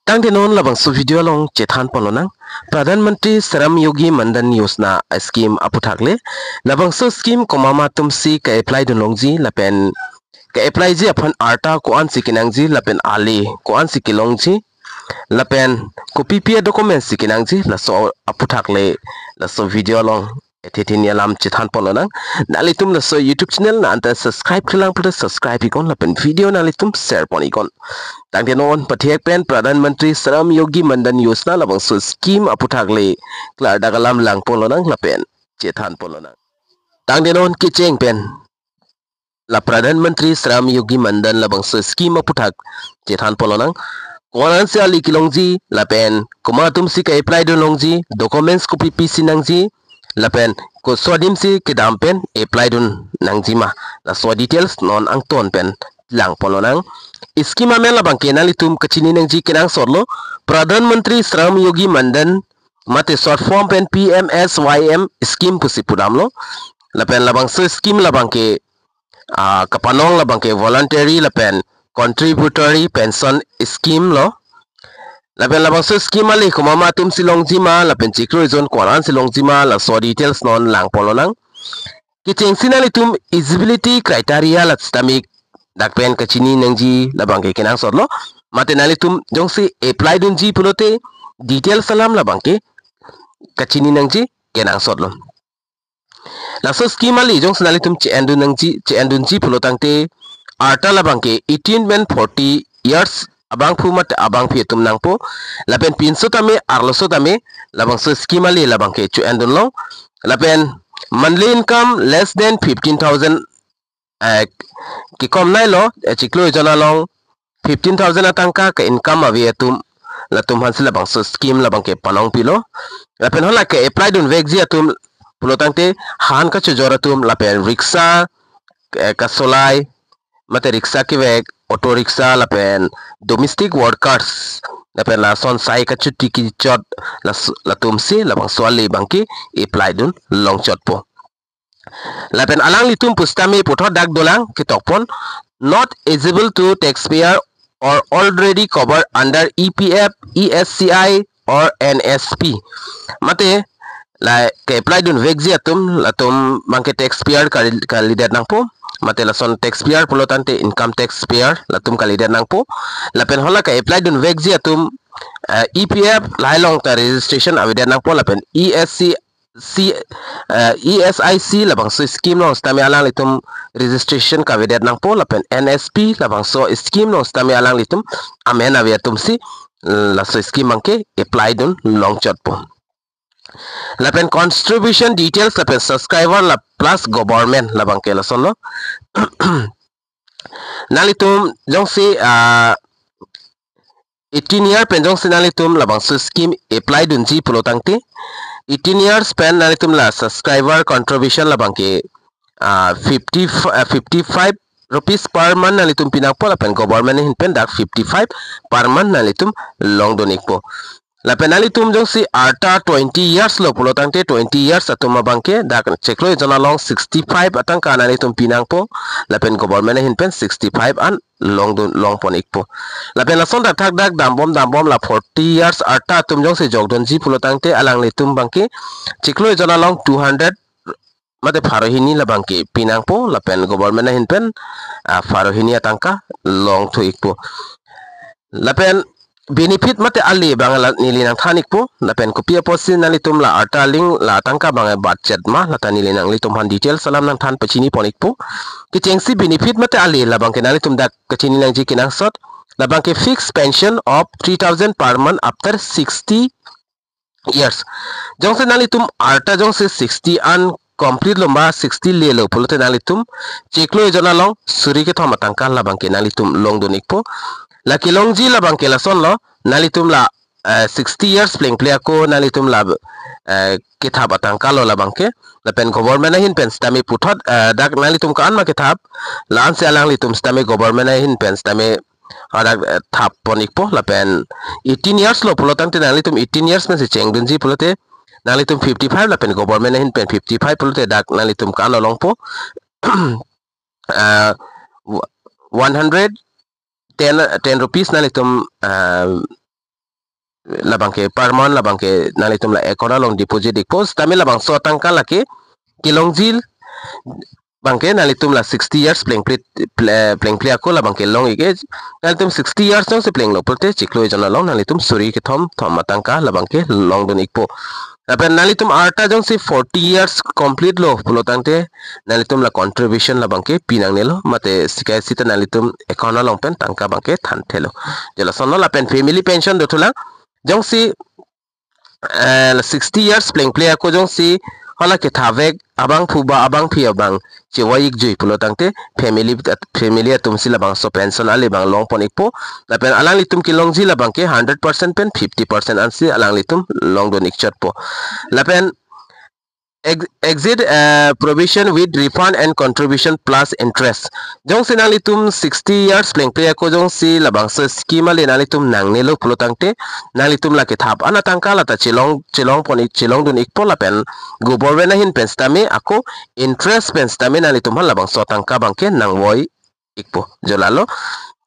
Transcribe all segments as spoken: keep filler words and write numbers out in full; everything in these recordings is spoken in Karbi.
Tangte non labangso video along chethan ponlonang. Pradhan Mantri Shram Yogi Mandan Yojana scheme aputhak le. Labangso scheme komat atumsi ka-apply dunlongji lapen ka-apply ji aphan arta ko-ansi kenangji lapen ale ko-ansi kelongji lapen kopipi a-document si kenangji, laso aputhak le laso video along ethe thini alam chethan ponlonang. Nanglitum laso YouTube channel na anta subscribe-kle lang pulote subscribe-iknon lapen video nanglitum share pon-iknon. Tangte non pathek pen Pradhan Mantri Shram Yogi Mandan Yojana labangso scheme aputhak le klardak alam lang ponlonang lapen chethan ponlonang. Tangte non kecheng pen la Pradhan Mantri Shram Yogi Mandan labangso scheme aputhak chethan ponlonang. Ko-ansi ale kelongji lapen komat atumsi ka-apply dunlongji, documents kopipi si nangji lapen koso adimsi kedam pen apply dun nangji ma, laso details non angton pen lang ponlonang. Scheme amen labangke nanglitum kachini nangji kenangsotlo, Pradhan Mantri Shram Yogi Mandan mate short form pen P M S Y M scheme pusi pudamlo. Lapen labangso scheme labangke ah, kapanong labangke voluntary lapen contributory pension scheme lo. Lapen labangso scheme ale komat atumsi longji ma lapen chiklo ejon ko-ansi longji ma, laso details non lang ponlonang. Kechengsi nanglitum eligibility criteria la sitame dak pen kachini nangji labangke kenangsotlo. Mate nanglitum jongsi apply dunji pulote details alam labangke kachini nangji kenangsotlo. Laso scheme ale jongsi nanglitum che-en dun nangji, che-en dunji pulo tangte arta labangke eighteen pen forty years abangphu mate abangpi atum nangpo. Lapen pinso tame arloso tame labangso scheme ale labangke che-en dunlong. Lapen monthly income less than fifteen thousand, eh, kekom nailo, eh, chiklo ejon along fifteen thousand atangka ke income ave atum, latum aphansi labangso scheme labangke panong pilo. Lapen hala ke-apply dunvekji atum pulo tangte han kachojor atum lapen rickshaw, eh, kasolai, mate rickshaw kevek, auto rickshaw lapen domestic workers, lapen lason sai kachuti kechot las-, latumsi labangso ale abangke apply dunlong chotpo. Lapen alanglitum pusitame puthot dak dolang ketokpon, not eligible to taxpayer or already covered under E P F, E S C I or N S P. Mate la ke-apply dunvekji atum, latum abangke taxpayer kali-, kalidet nangpo. Mate lason taxpayer pulo tangte income taxpayer latum kalidet nangpo. Lapen hala ke-apply dunvekji atum, eh, E P F lahai along ta registration avedet nangpo lapen E S C C, eh, E S I C labangso scheme along sitame alanglitum registration kavedet nangpo lapen N S P labangso scheme along sitame alanglitum amen ave atumsi, eh, laso scheme abangke apply dunlong chotpo. Lapen contribution details lapen subscriber la plus government labangke lasonlo. Nanglitum jongsi, ah, eighteen year pen jongsi nanglitum labangso scheme apply dunji pulo tangte, eighteen years pen nanglitum la subscriber contribution labangke, ah, fifty, ah, fifty-five rupees per month nanglitum pinangpo lapen government ahin pen dak fifty-five per month nanglitum longdun-ikpo. Lapen nanglitum jongsi arta twenty years lo pulo tangte twenty years atum abangke dak chiklo ejon along sixty-five atangka nanglitum pinangpo lapen government ahin pen sixty-five an longdun, longpon-ikpo. Lapen lason thakthak dak dambom dambom la forty years arta atum jongsi jokdunji pulo tangte alanglitum abangke chiklo ejon along two hundred mate pharo hini labangke pinangpo lapen government ahin pen, ah, pharo hini atangka longthu-ikpo. Lapen benefit mate ale abang la neli nangthan-ikpo, lapen kopi apotsi nanglitum la arta aling la atangka abang budget ma, lata neli nanglitum aphan details alam nangthan pachini pon-ikpo. Kechengsi benefit mate ale labangke nanglitum dak kachini nangji kenangsot, labangke fixed pension of three thousand per month after sixty years. Jongsi nanglitum arta jongsi sixty an complete lo ma sixty lelo pulote nanglitum chiklo ejon along suri kethom atangka labangke nanglitum longdun-ikpo. La kelongji labangke lasonlo, nanglitum la, eh, sixty years plengple ako nanglitum la, eh, kethap atangka lo labangke. Lapen government ahin pen sitame puthot, eh, dak nanglitum ko-an ma kethap, la-ansi alanglitum sitame government ahin pen sitame hadak, eh, thap pon-ikpo lapen eighteen years lo pulo tangte nanglitum eighteen years pensi chengdunji pulote nanglitum fifty-five lapen government ahin pen fifty-five pulote dak nanglitum ko-an longpo, ah, one hundred ten, ten rupees nanglitum, ah, labangke per month labangke nanglitum la account along deposit ikpo, sitame labangso atangka lake kelongji abangke nanglitum la sixty years plengple, ple-, plengple ako labangke long ik-e. Nanglitum sixty years jongsi plenglo pulote chiklo ejon along nanglitum suri kethom thom atangka labangke longdun ikpo. Lapen nanglitum arta jongsi forty years complete lo pulo tangte nanglitum la contribution labangke pinangnelo, mate sikai sita nanglitum account along pen tangka abangke thanthelo. Je lasonlo. Lapen family pension dothulang, jongsi eh, sixty years plengple ako jongsi hala kethapvek abangphu ba abangpi abang chevoi ikjui pulo tangte family, family atumsi labangso pension ale abang longpon ikpo. Lapen alanglitum kelongji labangke hundred percent pen fifty percent ansi alanglitum longdun ikchotpo. Lapen ex-, exit, eh, provision with refund and contribution plus interest. Jongsi nanglitum sixty years plengple ako jongsi labangso scheme ale nanglitum nangnelo pulo tangte nanglitum la kethap an atangka lata chelong, chelongpon ik-, chelongdun ikpo lapen government ahin pen sitame ako interest pen sitame nanglitum aphan labangso atangka abangke nangvoi ikpo. Jo lalo.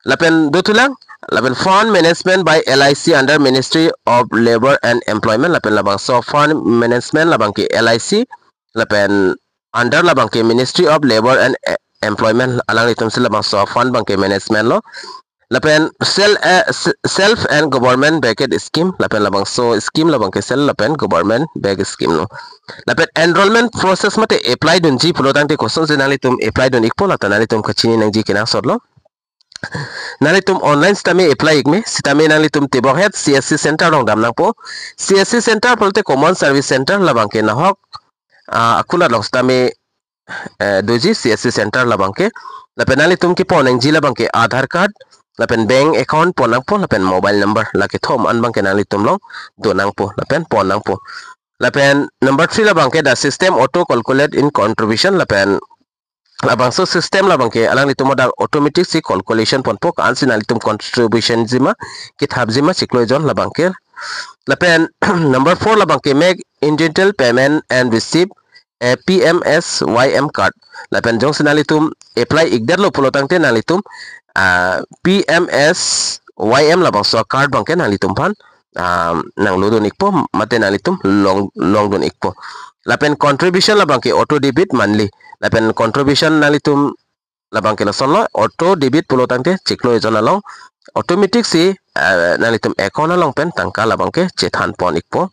Lapen dothulang, lapen fund management by L I C under Ministry of Labour and Employment, lapen labangso fund management labangke L I C, lapen under labangke Ministry of Labour and, eh, Employment, alanglitumsi labangso fund abangke management lo. Lapen self, eh, s-, self and government backed scheme, lapen labangso scheme labangke self lapen government backed scheme lo. Lapen enrollment process mate apply dunji pulo tangte kosonsi nanglitum apply dun ikpo lata nanglitum kachini nangji kenangsot lo. Nanglitum online sitame apply ikme, sitame nanglitum tebokhet C S C center along dam nangpo. C S C center pulote Common Service Center labangke nahok, ah, akunat along sitame, eh, doji C S C center labangke. Lapen nanglitum kepon nangji labangke Aadhaar card, lapen bank account pon nangpo, lapen mobile number, la kethom an abangke nanglitum along do nangpo, lapen pon nangpo. Lapen number three labangke the system auto calculate in contribution, lapen labangso system labangke alanglitum adak automatic si calculation ponpo, ko-ansi nanglitum contribution jima, kethapji ma chiklo ejon labangke. Lapen number four labangke make incidental payment and receive a P M S Y M card. Lapen jongsi nanglitum apply ikdetlo pulo tangte nanglitum, ah, P M S Y M labangso card abangke nanglitum aphan, ah, nanglodun ikpo mate nanglitum long, longdun ikpo. Lapen contribution labangke auto debit monthly. Lapen contribution nanglitum labangke lasonlo, auto debit pulo tangte chiklo ejon along automatic si, eh, nanglitum account along pen tangka labangke chethanpon ikpo.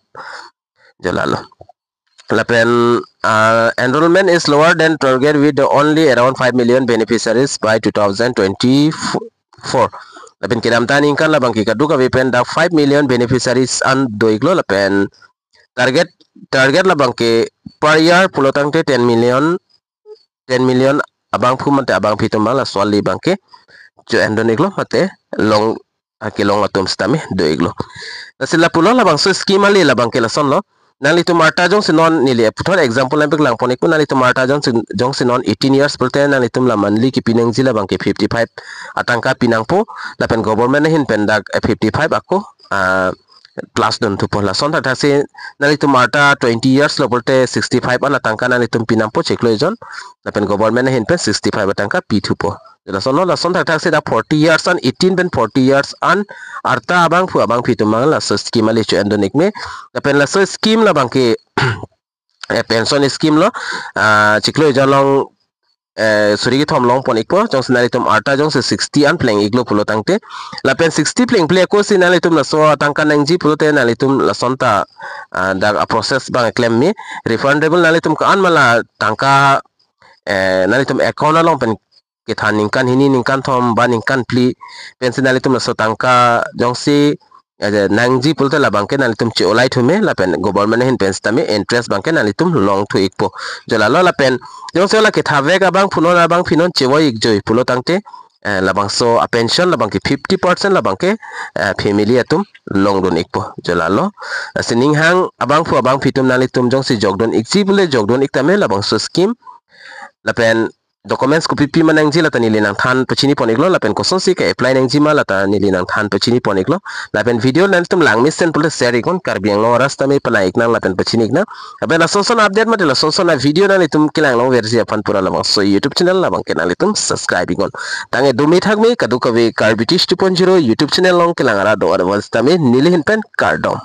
Jo lalo. Lapen, uh, enrollment is lower than target with the only around five million beneficiaries by two thousand twenty-four. Lapen kedamtang aningkan labangke kadokave pen dak five million beneficiaries an do iklo, lapen target, target labangke per year pulo tangte ten million, ten million abangphu mate abangpi atum abang laso ale abangke cho-endun iklo mate long, akelong atum sitame do iklo. Lasi lapulo labangso scheme ale labangke lasonlo. Nanglitum arta jongsi non neli puthot example nangpeklang pon ikpo, nanglitum arta jongsi, jongsi non eighteen years pulote nanglitum la monthly kepi nangji labangke fifty-five atangka pi nangpo, lapen government ahin pen dak, eh, fifty-five ako, ah, plus dunthupo. Lason thakthaksi nanglitum arta twenty years lo pulote sixty-five an atangka nanglitum pi nangpo chiklo ejon, lapen government ahin pen sixty-five atangka pithupo. Lasonlo, lason thakthaksi dak forty years an, eighteen pen forty years an arta abangphu abangpi atum abang laso scheme ale cho-endun ikme. Lapen laso scheme labangke, eh, pension scheme lo, ah, chiklo ejon along, eh, suri kethom longpon ikpo, jongsi nanglitum arta jongsi sixty an pleng iklo pulo tangte. Lapen sixty plengple akosi nanglitum laso atangka nangji pulote nanglitum lasonta, ah, dak a-process abang klemme. Refundable nanglitum ko-an ma la tangka, eh, nanglitum account along pen kethan ningkan hini ningkan thom ba ningkan phli pensi nanglitum laso tangka jongsi, eh, nangji pulote labangke nanglitum che-olai thume, lapen government ahin pen sitame interest abangke nanglitum longthu ikpo. Jo lalo. Lapen jongsi hala kethapvek abangphu non abangpi non chevoi ikjui pulo tangte, eh, labangso a-pension labangke fifty percent labangke, eh, family atum longdun ikpo. Jo lalo. Lasi ninghang abangphu abangpi atum nanglitum jongsi jokdun ikji pule jokdun iktame labangso scheme. Lapen documents kopipi ma nangji lata neli nangthan pachini pon iklo, lapen kosonsi ke-apply nangji ma lata neli nangthan pachini pon iklo. Lapen video nanglitum langmesen pulote share iknon, Karbi Anglong arat sitame panang iknang lapen pachini iknang. Lapen lason son update mate lason son a-video nanglitum kelang longverji aphan pura labangso YouTube channel labang ke nanglitum subscribe iknon. Tangte dome thakme kadokave Karbi Tish two point zero YouTube channel along kelang arat do-an sitame neli ahin pen kardom.